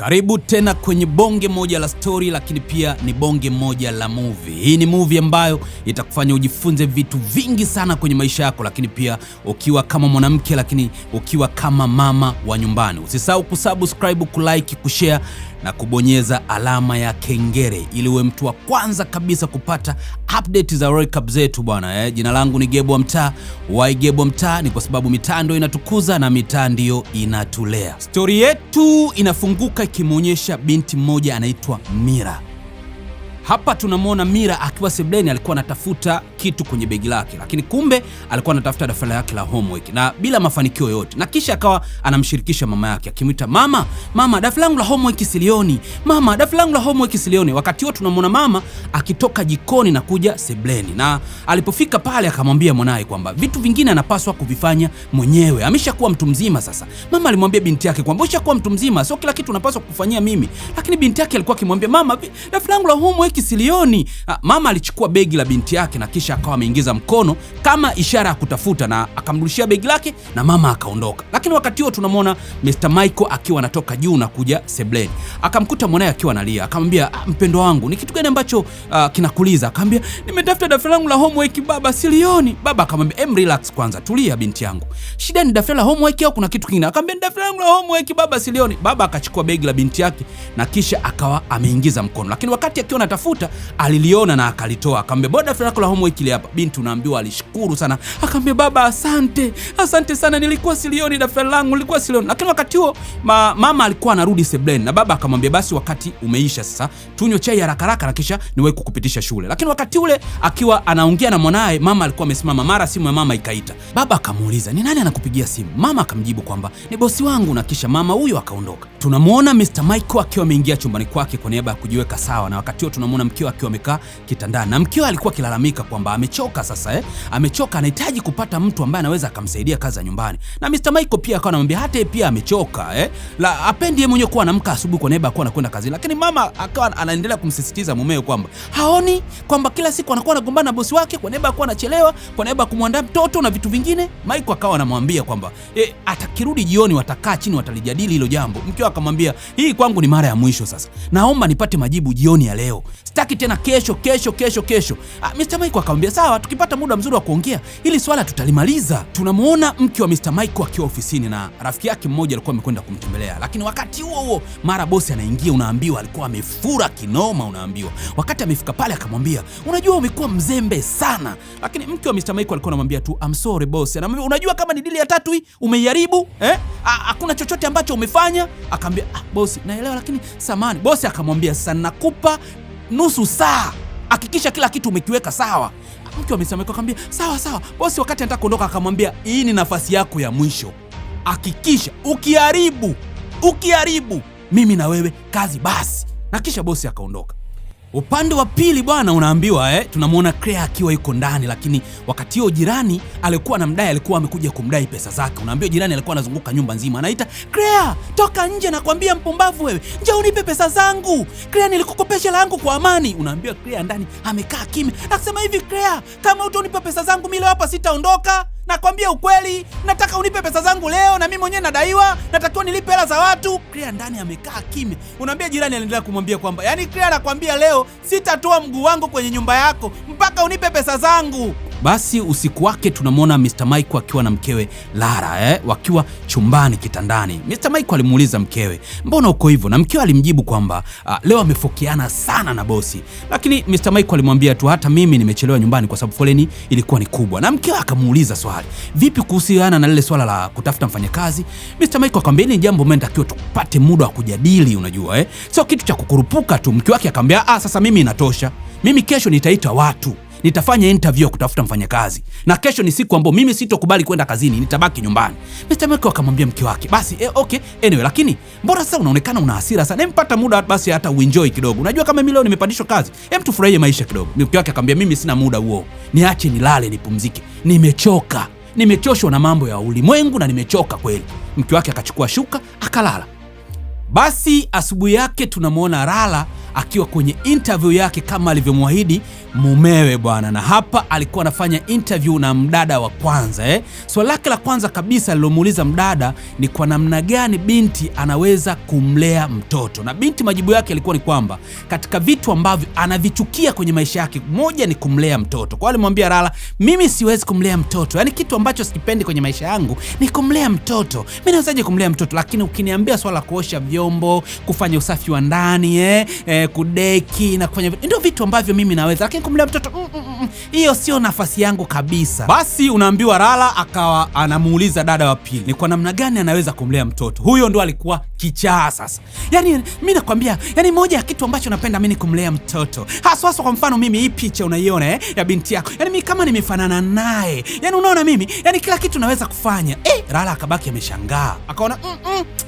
Karibu tena kwenye bonge moja la story, lakini pia ni bonge moja la movie. Hii ni movie ambayo itakufanya ujifunze vitu vingi sana kwenye maisha yako, lakini pia ukiwa kama mwanamke, lakini ukiwa kama mama wa nyumbani. Usisahau kusubscribe, kulike, kushare na kubonyeza alama ya kengele ili uwe mtu wa kwanza kabisa kupata update za recap zetu bwana. Jina langu ni Gebo wa Mtaa. Why Gebo wa Mtaa? Ni kwa sababu mitaa ndio inatukuza na mitaa ndiyo inatulea. Stori yetu inafunguka ikimwonyesha binti mmoja anaitwa Mira. Hapa tunamwona Mira akiwa sebleni, alikuwa anatafuta kitu kwenye begi lake, lakini kumbe alikuwa anatafuta daftari lake la homework na bila mafanikio yoyote. Na kisha akawa anamshirikisha mama yake akimwita, mama, mama, daftari langu la homework silioni, mama, daftari langu la homework silioni. Wakati huo tunamwona mama akitoka jikoni na kuja sebleni, na alipofika pale akamwambia mwanaye kwamba vitu vingine anapaswa kuvifanya mwenyewe, ameshakuwa mtu mzima sasa. Mama alimwambia binti yake kwamba ushakuwa mtu mzima, sio kila kitu unapaswa kufanyia mimi. Lakini binti yake alikuwa akimwambia mama, daftari langu la homework silioni. Mama alichukua begi la binti yake na kisha akawa ameingiza mkono kama ishara ya kutafuta na akamrudishia begi lake na mama akaondoka. Lakini wakati huo tunamwona Mr. Michael akiwa anatoka juu na kuja sebleni, akamkuta mwanae akiwa analia, akamwambia, mpendo wangu, ni kitu gani ambacho kinakuliza? Akamwambia, nimetafuta daftari langu la homework baba, silioni. Baba akamwambia, em, relax kwanza, tulia binti yangu, shida ni daftari la homework au kuna kitu kingine? Akamwambia, ni daftari langu la homework baba, silioni. Baba akachukua begi la binti yake na kisha akawa ameingiza mkono, lakini wakati akiwa anatafuta aliliona na akalitoa, akamwambia, bora daftari lako la homework ile hapa. Binti unaambiwa alishukuru sana, akamwambia, baba asante, asante sana, nilikuwa silioni daftari langu, nilikuwa silioni. Lakini wakati huo mama alikuwa anarudi sebleni na baba akamwambia, basi wakati umeisha sasa, tunywe chai haraka haraka na kisha niwahi kukupitisha shule. Lakini wakati ule akiwa anaongea na mwanaye, mama alikuwa amesimama, mara simu ya mama ikaita. Baba akamuuliza, ni nani anakupigia simu? Mama akamjibu kwamba ni bosi wangu, na kisha mama huyo akaondoka. Tunamuona Mr. Michael akiwa ameingia chumbani kwake kwa niaba ya kujiweka sawa, na wakati huo tunamuona mkewe akiwa amekaa kitandani, na mkewe alikuwa akilalamika kwamba amechoka sasa, amechoka, anahitaji kupata mtu ambaye anaweza akamsaidia kazi za nyumbani. Na Mr. Michael pia akawa anamwambia hata yeye pia amechoka, la apendi yeye mwenyewe kuwa anaamka asubuhi kwa niaba ya kuwa anakwenda kazini. Lakini mama akawa anaendelea kumsisitiza mumewe kwamba haoni kwamba kila siku anakuwa anagombana na bosi wake kwa niaba ya kuwa anachelewa, kwa niaba ya kumwandaa mtoto na vitu vingine. Michael akawa anamwambia kwamba atakirudi jioni watakaa chini watalijadili hilo jambo. Mkewe akamwambia, hii kwangu ni mara ya mwisho sasa, naomba nipate majibu jioni ya leo, sitaki tena kesho kesho kesho kesho. Mr. Michael akamwambia sawa, tukipata muda mzuri wa kuongea hili swala tutalimaliza. Tunamuona mke wa Mr. Michael akiwa ofisini na rafiki yake mmoja alikuwa amekwenda kumtembelea, lakini wakati huo huo mara bosi anaingia, unaambiwa alikuwa amefura kinoma, unaambiwa wakati amefika pale akamwambia, unajua umekuwa mzembe sana. Lakini mke wa Mr. Michael alikuwa anamwambia tu I'm sorry boss, anamwambia unajua kama ni dili ya tatu hii umeiharibu, Hakuna chochote ambacho umefanya. Akamwambia, bosi naelewa, lakini samani. Bosi akamwambia sasa nakupa nusu saa, hakikisha kila kitu umekiweka sawa. Mke wa Mr. Michael akamwambia sawa sawa bosi. Wakati anataka kuondoka akamwambia, hii ni nafasi yako ya mwisho, hakikisha ukiharibu, ukiharibu mimi na wewe kazi basi. Na kisha bosi akaondoka. Upande wa pili bwana, unaambiwa tunamwona Claire akiwa yuko ndani, lakini wakati huo jirani alikuwa anamdai, alikuwa amekuja kumdai pesa zake. Unaambiwa jirani alikuwa anazunguka nyumba nzima anaita, Claire toka nje, nakwambia mpumbavu wewe, njoo unipe pesa zangu. Claire nilikukopesha langu kwa amani. Unaambiwa Claire ndani amekaa kimya, akasema hivi, Claire kama hutonipa pesa zangu mimi leo hapa sitaondoka. Nakwambia ukweli, nataka unipe pesa zangu leo, na mimi mwenyewe nadaiwa, natakiwa nilipe hela za watu. Claire ndani amekaa kimya. Unaambia jirani anaendelea kumwambia kwamba yani Claire anakwambia leo sitatoa mguu wangu kwenye nyumba yako mpaka unipe pesa zangu. Basi usiku wake tunamwona Mr. Michael akiwa na mkewe Lara, wakiwa chumbani kitandani. Mr. Michael alimuuliza mkewe, mbona uko hivyo? Na mkewe alimjibu kwamba leo amefokeana sana na bosi. Lakini Mr. Michael alimwambia tu hata mimi nimechelewa nyumbani kwa sababu foleni ilikuwa ni kubwa. Na mkewe akamuuliza swali, vipi kuhusiana na lile swala la kutafuta mfanyakazi? Mr. Michael akamwambia ni jambo ambalo natakiwa tupate muda wa kujadili, unajua sio kitu cha kukurupuka tu. Mke wake akamwambia, sasa mimi inatosha. Mimi kesho nitaita watu, nitafanya interview ya kutafuta mfanyakazi, na kesho ni siku ambayo mimi sitokubali kwenda kazini, nitabaki nyumbani. Mr. Michael akamwambia mke wake, basi okay anyway, lakini mbona sasa unaonekana una hasira sana? Hem, pata muda basi hata uenjoy kidogo. Unajua kama mimi leo nimepandishwa kazi, hem tufurahie maisha kidogo. Mke wake akamwambia, mimi sina muda huo, niache nilale nipumzike, nimechoka, nimechoshwa na mambo ya ulimwengu na nimechoka kweli. Mke wake akachukua shuka akalala. Basi asubuhi yake tunamwona Lala akiwa kwenye interview yake kama alivyomwahidi mumewe bwana, na hapa alikuwa anafanya interview na mdada wa kwanza. Swali lake la kwanza kabisa alilomuuliza mdada ni kwa namna gani binti anaweza kumlea mtoto, na binti majibu yake yalikuwa ni kwamba katika vitu ambavyo anavichukia kwenye maisha yake, moja ni kumlea mtoto. Kwa hiyo alimwambia Lala, mimi siwezi kumlea mtoto, yaani kitu ambacho sikipendi kwenye maisha yangu ni kumlea mtoto. Mimi nawezaje kumlea mtoto? Lakini ukiniambia swala la kuosha vyombo, kufanya usafi wa ndani, kudeki na kufanya ndio vitu ambavyo mimi naweza, lakini kumlea mtoto hiyo sio nafasi yangu kabisa. Basi unaambiwa Lala akawa anamuuliza dada wa pili ni kwa namna gani anaweza kumlea mtoto. Huyo ndo alikuwa kichaa sasa. Yaani mimi nakwambia, yani moja ya kitu ambacho napenda mimi ni kumlea mtoto. Haswa kwa mfano mimi hii picha unaiona ya binti yako. Yaani mimi kama nimefanana naye. Yaani unaona mimi, yani kila kitu naweza kufanya. Lala akabaki ameshangaa. Akaona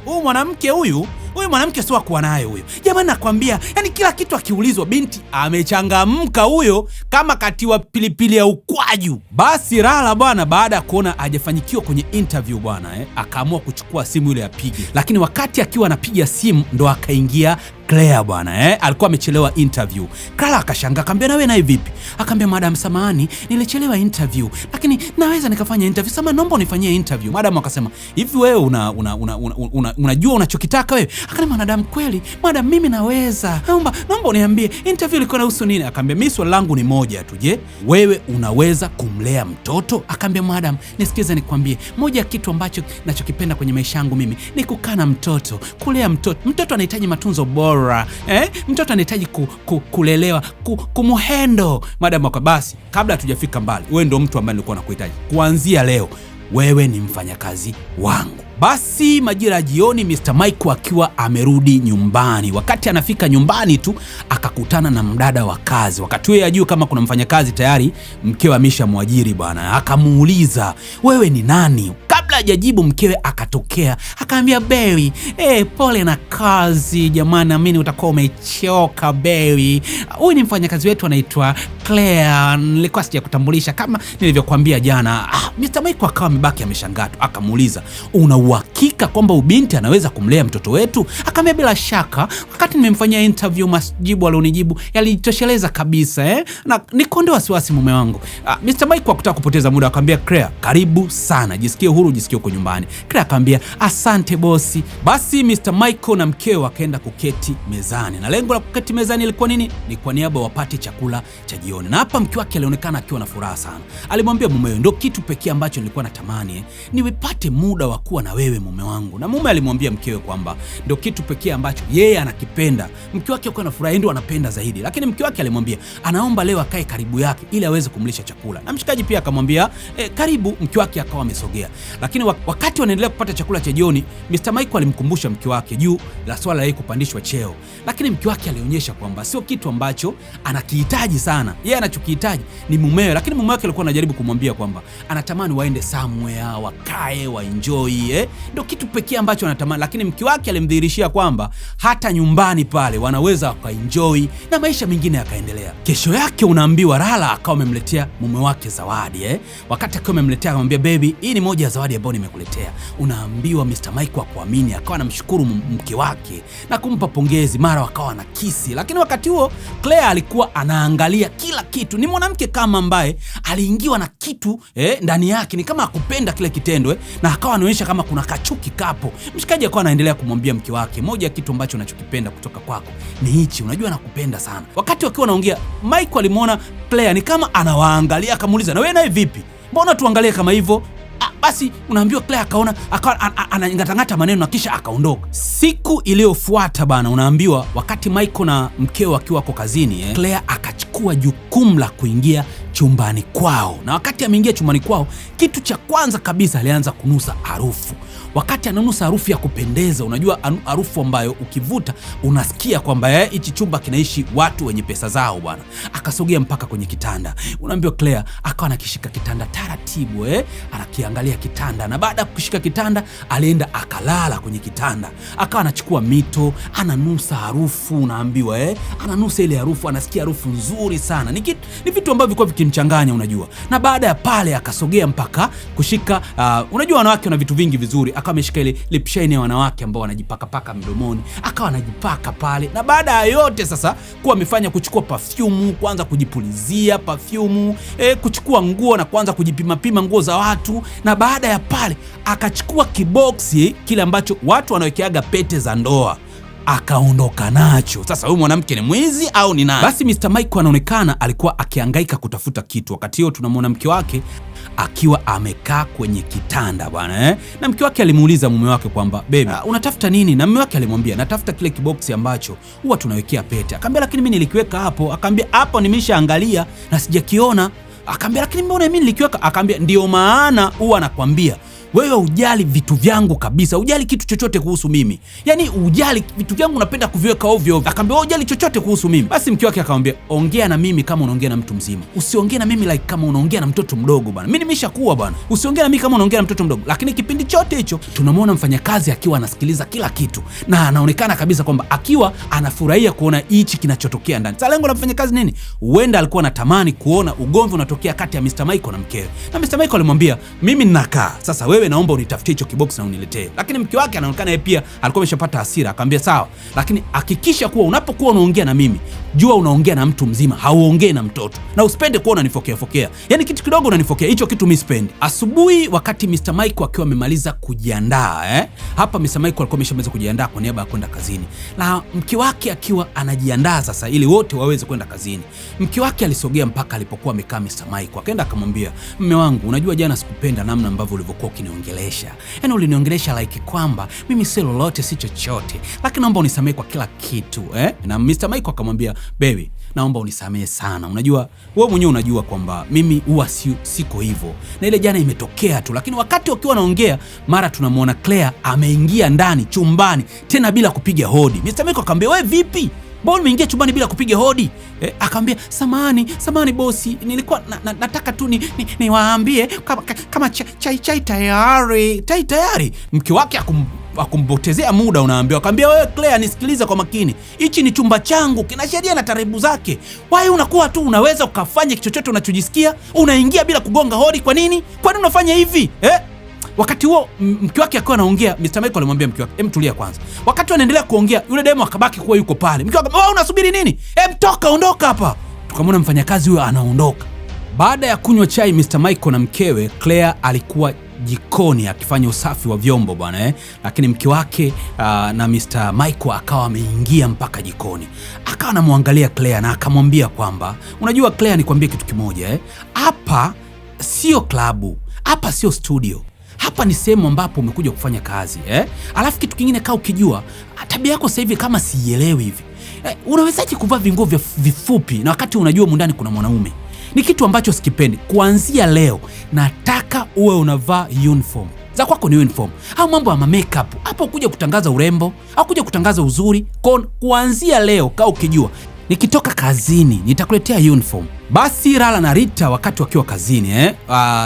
huyu mwanamke huyu mwanamke sio kuwa naye huyo. Jamani nakwambia, yani kila kitu akiulizwa binti amechangamka huyo kama katiwa pilipili ya ukwaju. Basi Lala bwana baada ya kuona hajafanyikiwa kwenye interview bwana akaamua kuchukua simu ile apige. Lakini wakati akiwa anapiga simu ndo akaingia Claire bwana alikuwa amechelewa interview. Clara akashangaa, akamwambia na wewe naye vipi? Akamwambia madam, samahani nilichelewa interview, lakini naweza nikafanya interview. Samahani, naomba unifanyie interview. Madam akasema, hivi wewe unajua unachokitaka wewe? Akasema madam, kweli madam, mimi naweza. Naomba uniambie interview ilikuwa inahusu nini? Akamwambia mimi swali langu ni moja tu, je, wewe unaweza kumlea mtoto? Akamwambia madam, nisikize nikwambie, moja ya kitu ambacho nachokipenda kwenye maisha yangu mimi ni kukaa na mtoto, kulea mtoto. Mtoto anahitaji matunzo bora. Mtoto anahitaji kulelewa, kumuhendo. Madam akwa basi, kabla hatujafika mbali, wewe ndio mtu ambaye nilikuwa nakuhitaji. Kuanzia leo wewe ni mfanyakazi wangu. Basi majira ya jioni Mr. Mike akiwa amerudi nyumbani. Wakati anafika nyumbani tu akakutana na mdada wa kazi. Wakati huo hajui kama kuna mfanyakazi tayari mkewe ameshamwajiri bwana. Akamuuliza, wewe ni nani? Kabla hajajibu mkewe akatokea. Akaambia Barry, pole na kazi jamani, naamini utakuwa umechoka Barry. Huyu ni mfanyakazi wetu anaitwa Claire, nilikuwa sijakutambulisha kama nilivyokuambia jana. Mr. Mike akawa amebaki ameshangaa tu. Akamuuliza, una uhakika kwamba ubinti anaweza kumlea mtoto wetu? Akamwambia bila shaka, wakati nimemfanyia interview majibu alionijibu yalijitosheleza kabisa na nikondoa wasiwasi mume wangu. Mr. Mike hakutaka kupoteza muda, akamwambia Claire, karibu sana, jisikie huru, jisikie uko nyumbani. Claire akamwambia asante bosi. Basi Mr. Michael na mkewe wakaenda kuketi mezani, na lengo la kuketi mezani ilikuwa nini? Ni kwa niaba wapate chakula cha jioni. Na hapa mke wake alionekana akiwa na furaha sana. Alimwambia mumewe, ndio kitu pekee ambacho nilikuwa natamani, niwepate muda wa kuwa na wewe mume wangu. Na mume alimwambia mkewe kwamba ndio kitu pekee ambacho yeye anakipenda. Mke wake alikuwa na furaha, ndio anapenda zaidi. Lakini mke wake alimwambia anaomba leo akae karibu yake ili aweze kumlisha chakula. Na mshikaji pia akamwambia karibu. Mke wake akawa amesogea. Lakini wakati wanaendelea kupata chakula cha jioni, Mr. Michael alimkumbusha mke wake juu la swala la yeye kupandishwa cheo. Lakini mke wake alionyesha kwamba sio kitu ambacho anakihitaji sana. Yeye anachokihitaji ni mumewe. Lakini mume wake alikuwa anajaribu kumwambia kwamba anatamani waende somewhere, wakae, waenjoy, ndio kitu pekee ambacho anatamani. Lakini mke wake alimdhihirishia kwamba hata nyumbani pale wanaweza wakaenjoy na maisha mengine yakaendelea. Kesho yake unaambiwa Lala akawa amemletea mume wake zawadi. Wakati akiwa amemletea akamwambia baby, hii ni moja ya zawadi ambayo nimekuletea. Unaambiwa Mr. Mike hakuamini, akawa anamshukuru mke wake na kumpa pongezi, mara wakawa na kisi. Lakini wakati huo Claire alikuwa anaangalia kila kitu. Ni mwanamke kama ambaye aliingiwa na kitu ndani yake, ni kama hakupenda kile kitendo na akawa anaonyesha kama kuna kachuki kapo. Mshikaji akawa anaendelea kumwambia mke wake, moja ya kitu ambacho nachokipenda kutoka kwako ni hichi, unajua nakupenda sana. Wakati wakiwa wanaongea, Mike alimuona Claire ni kama anawaangalia, akamuuliza na wewe naye vipi? Mbona tuangalie kama hivyo? Basi unaambiwa Claire akaona akawa anangatangata maneno na kisha akaondoka. Siku iliyofuata bana, unaambiwa wakati Michael na mkeo wakiwa wako kazini, Claire akachukua jukumu la kuingia chumbani kwao. Na wakati ameingia chumbani kwao, kitu cha kwanza kabisa alianza kunusa harufu. Wakati ananusa harufu ya kupendeza, unajua harufu ambayo ukivuta unasikia kwamba hichi chumba kinaishi watu wenye pesa zao bwana. Akasogea mpaka kwenye kitanda. Unaambiwa Claire akawa anakishika kitanda taratibu, anakiangalia kitanda, na baada ya kushika kitanda alienda akalala kwenye kitanda. Akawa anachukua mito, ananusa harufu, unaambiwa ananusa ile harufu, anasikia harufu nzuri sana. Ni vitu ambavyo vilikuwa zikimchanganya unajua. Na baada ya pale akasogea mpaka kushika unajua wanawake wana vitu vingi vizuri, akawa ameshika ile lip shine ya wanawake ambao wanajipaka paka mdomoni, akawa anajipaka pale. Na baada ya yote sasa kuwa amefanya kuchukua perfume, kuanza kujipulizia perfume, kuchukua nguo na kuanza kujipimapima nguo za watu. Na baada ya pale akachukua kiboksi kile ambacho watu wanawekeaga pete za ndoa akaondoka nacho. Sasa huyu mwanamke ni mwizi au ni nani? Basi Mr. Michael anaonekana alikuwa akihangaika kutafuta kitu. Wakati huo tunamwona mke wake akiwa amekaa kwenye kitanda bwana, eh? Na mke wake alimuuliza mume wake kwamba baby, unatafuta nini? Na mume wake alimwambia natafuta kile kiboksi ambacho huwa tunawekea pete. Akamwambia lakini mimi nilikiweka hapo. Akamwambia hapo nimeshaangalia na sijakiona. Akamwambia lakini mbona mimi nilikiweka? Akamwambia ndio maana huwa nakwambia wewe hujali vitu vyangu kabisa, hujali kitu chochote kuhusu mimi, yaani hujali vitu vyangu, unapenda kuviweka ovyo ovyo. Akamwambia wewe hujali chochote kuhusu mimi. Basi mke wake akamwambia ongea na mimi kama unaongea na mtu mzima, usiongee na mimi like kama unaongea na mtoto mdogo bwana. Mimi nimeshakuwa bwana, usiongee na mimi kama unaongea na mtoto mdogo. Lakini kipindi chote hicho tunamwona mfanyakazi akiwa anasikiliza kila kitu na anaonekana kabisa kwamba akiwa anafurahia kuona hichi kinachotokea ndani. Sasa lengo la mfanyakazi nini? Huenda alikuwa anatamani kuona ugomvi unatokea kati ya Mr. Michael na mkewe, na Mr. Michael alimwambia mimi ninakaa sasa, wewe naomba unitafutie hicho kibox na uniletee. Lakini mke wake anaonekana yeye pia alikuwa ameshapata hasira, akamwambia sawa, lakini hakikisha kuwa unapokuwa unaongea na mimi, jua unaongea na mtu mzima, hauongei na mtoto, na usipende kuwa unanifokea fokea, yaani kitu kidogo unanifokea, hicho kitu mimi sipendi. Asubuhi wakati Mr. Michael akiwa amemaliza kujiandaa, hapa Mr. Michael alikuwa ameshamaliza kujiandaa kwa niaba ya kwenda kazini, na mke wake akiwa anajiandaa sasa ili wote waweze kwenda kazini. Mke wake alisogea mpaka alipokuwa amekaa Mr. Michael, akaenda akamwambia, mme wangu, unajua jana sikupenda namna ambavyo ulivyokuwa ukiniongelesha, yaani uliniongelesha like kwamba mimi si lolote si chochote, lakini naomba unisamehe kwa kila kitu Na Mr. Michael akamwambia, baby, naomba unisamehe sana, unajua wewe mwenyewe unajua kwamba mimi huwa siko hivyo, na ile jana imetokea tu. Lakini wakati wakiwa wanaongea, mara tunamwona Claire ameingia ndani chumbani tena bila kupiga hodi. Mr. Michael akamwambia, wewe vipi? Mbona umeingia chumbani bila kupiga hodi? Akamwambia samahani, samahani bosi, nilikuwa nataka tu niwaambie kama chai tayari. Chai tayari. Mke wake akumpotezea muda, unaambiwa. Akamwambia wewe Claire, nisikilize kwa makini. Hichi ni chumba changu, kina sheria na taratibu zake. Why unakuwa tu unaweza ukafanya chochote unachojisikia? Unaingia bila kugonga hodi kwa nini? Kwa nini unafanya hivi? Wakati huo mke wake akiwa anaongea, Mr. Michael alimwambia mke wake, "Hem, tulia kwanza." Wakati wanaendelea kuongea, yule demo akabaki kuwa yuko pale. Mke wake, "Wewe unasubiri nini? Hem, toka, ondoka hapa." Tukamwona mfanyakazi huyo anaondoka. Baada ya kunywa chai Mr. Michael na mkewe, Claire alikuwa jikoni akifanya usafi wa vyombo bwana, Lakini mke wake na Mr. Michael akawa ameingia mpaka jikoni. Akawa anamwangalia Claire na akamwambia kwamba, unajua Claire, nikwambie kitu kimoja, Hapa sio klabu, hapa sio studio. Hapa ni sehemu ambapo umekuja kufanya kazi, Alafu kitu kingine, kaa ukijua tabia yako sasa hivi kama sielewi hivi. Unawezaje kuvaa vinguo vifupi na wakati unajua mundani kuna mwanaume? Ni kitu ambacho sikipendi. Kuanzia leo nataka uwe unavaa uniform. Za kwako ni uniform. Au mambo ya makeup. Hapo kuja kutangaza urembo, au kuja kutangaza uzuri. Kuanzia leo kaa ukijua nikitoka kazini nitakuletea uniform. Basi Rala na Rita wakati wakiwa kazini,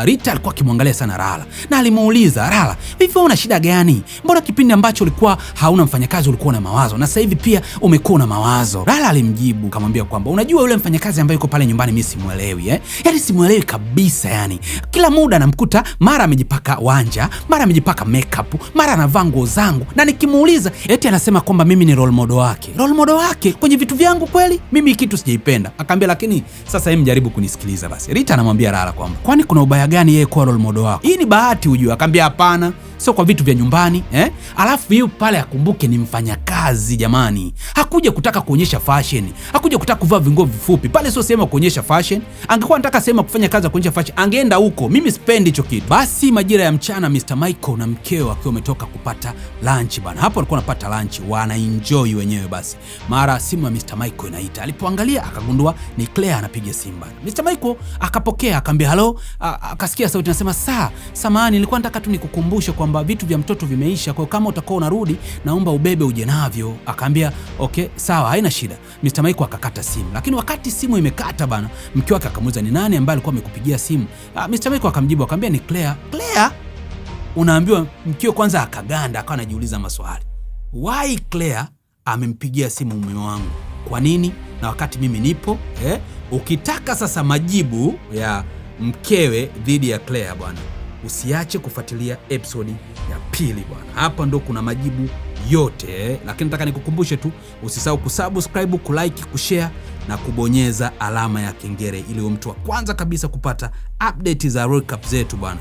Rita alikuwa akimwangalia sana Rala na alimuuliza Rala, vipi una shida gani? Mbona kipindi ambacho ulikuwa hauna mfanyakazi ulikuwa na mawazo na sasa hivi pia umekuwa na mawazo? Rala alimjibu akamwambia kwamba unajua yule mfanyakazi ambaye yuko pale nyumbani mimi simuelewi, Yaani simuelewi kabisa yani. Kila muda namkuta mara amejipaka wanja, mara amejipaka makeup, mara anavaa nguo zangu, na nikimuuliza eti anasema kwamba mimi ni role model wake. Role model wake kwenye vitu vyangu kweli? Mimi kitu sijaipenda. Akamwambia lakini sasa mjaribu kunisikiliza basi. Rita anamwambia Rala kwamba kwani kuna ubaya gani yeye kuwa role model wako? Hii ni bahati ujue. Akamwambia hapana, sio kwa vitu vya nyumbani, Alafu yeye pale akumbuke ni mfanyakazi jamani. Hakuja kutaka kuonyesha fashion, hakuja kutaka kuvaa vinguo vifupi. Pale sio sehemu ya kuonyesha fashion. Angekuwa anataka sehemu ya kufanya kazi ya kuonyesha fashion, angeenda huko. Mimi sipendi hicho kitu. Basi majira ya mchana Mr. Michael na mkeo akiwa wametoka kupata lunch bana. Hapo walikuwa wanapata lunch, wana enjoy wenyewe basi. Mara simu ya Mr. Michael inaita. Alipoangalia akagundua ni Claire anapiga simu bana. Mr. Michael akapokea akamwambia hello, akasikia sauti inasema saa, samahani nilikuwa nataka tu nikukumbushe kwamba vitu vya mtoto vimeisha, kwa hiyo kama utakuwa unarudi naomba ubebe uje navyo. Akaambia okay, sawa, haina shida. Mr. Michael akakata simu. Lakini wakati simu imekata bana, mke wake akamuuliza ni nani ambaye alikuwa amekupigia simu? Mr. Michael akamjibu akamwambia ni Claire. Claire? Unaambiwa mkeo kwanza akaganda, akawa anajiuliza maswali. Why Claire amempigia simu mume wangu? Kwa nini Na wakati mimi nipo Ukitaka sasa majibu ya mkewe dhidi ya Claire bwana, usiache kufuatilia episode ya pili bwana. Hapa ndo kuna majibu yote, lakini nataka nikukumbushe tu usisahau kusubscribe, kulike, kushare na kubonyeza alama ya kengele ili uwe mtu wa kwanza kabisa kupata update za recap zetu bwana.